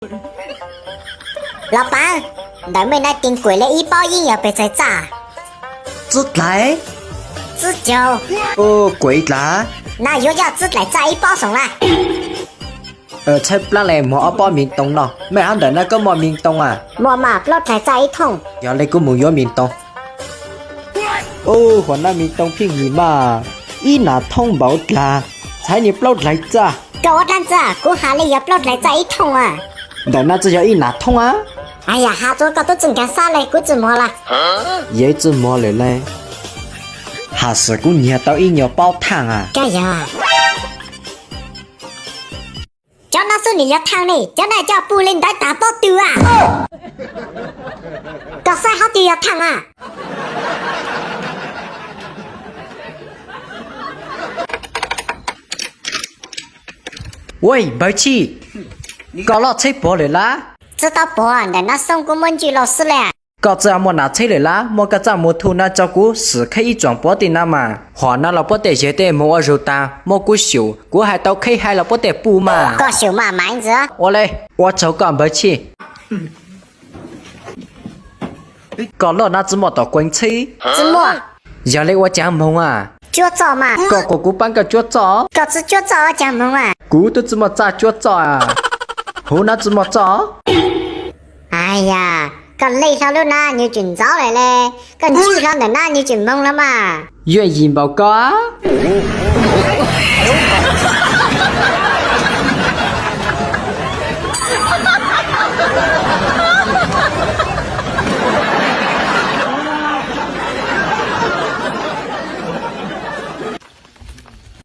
Los pav, ntawm mej nab tis kuam le ib pob yeej yog pes txhais txaj? Tsib dlais. Tsib caug. Kuam ib dlav. Na yuav yog tsib dlais txaj ib pob xoom na. Tshaib plab le, muag ob pob miv toos no. Mej hab ntawm nab koj muaj miv toos a? Muaj mas, plaub dlais txaj ib thooj. Yog le kuv mus yuav miv toos. Ub, huam nab miv toos pheej yim mas, ib nas thoob npaum dlav, txhais niag plaub dlais txaj. Koj ua dlaab tsi, kuv has le yog plaub dlais txaj ib thooj a. Ntawm nab tsi yog ib nas thoob a. Yam has rua koj tub tsi nkaag xab le, kuv tsi muag la. Yeej tsi muag lawm le. Has xwm kuv nyiag tau ib nyuag paub thaaj a. Koj yog cov nab xub nim yog thaaj ne, cov nab coj pug le ntawd taag pob tw a. Koj saib hov twg yog thaaj a. Ua, Npawg Tshij, koj loj tsheb puag lawm lab? Tsi tau puag, ntawm nab xoob kuv muab ntswj loj xwb le. Koj tsi muaj nas tsheb lawm lab? Muaj koj txaj muag thu na tso kuv xwm khaib ib tsoom puab tej na mas. Hom na los puab tej yawg tej moog ua zug taag, muab kuv xyum, kuv hais tau khaib hais los puab tej puj mas. Koj xyum mas mas ntxiv. Ua le, ua tsaug koj Npawg Tshij. Koj loj nab tsi muaj tom kuees tsheb? Tsi muaj. Yog le ua caag moog a? Cuab txoj mas. Koj kuas kuv paab koj cuab txoj? Koj tsi cuab txoj ua caag moog a? Kuv tub tsi muaj txaj cuab txoj a. Huv nab tsi muaj txoj? Yog, koj lej hlo lub nab nws tseem ntxauv lawm le, koj ntswj hlo ntawm nab nws tseem moog lawm mas. Yuav yim npaum koj.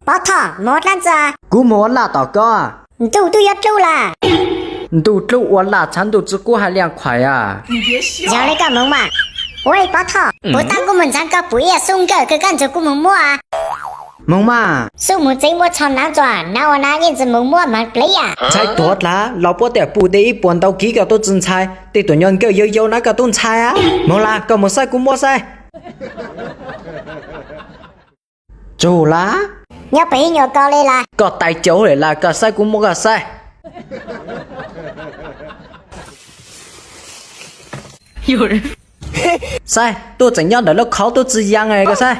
Pov Thoj, moog ua dlaab tsi? Kuv moog ua laj tom koj. Ntuj tub yuav dlub lawm. Ntuj dlub ua laj tshav ntuj tsi kub hab liaj khuais a. Yog le koj moog mas. Ua Pov Thoj, puv tab kuv moog ntxaav koj pum ib xub nkawj kws koj nrug kuv moog muab. Moog mas. Xub moog tsev muab tsho naav txuas, naav ua naav yeej tsi moog muab maag plev a. Ntshai tuag dlaag, los puab tej pum dej ib puas ntau kiv koj tub tsi ntshai, tej tuam nyuag nkawj yau yau naav koj tub ntshai a. Moog lawm, koj moog saib kuv muab saib. Tsug lawm. Nyob pem ib nyuag ko le lawm. Koj tais caus lawm lawm, koj saib kuv muab koj saib. Saib, tub tseem nyob ntawm lub khauv tub tsi yaa koj saib.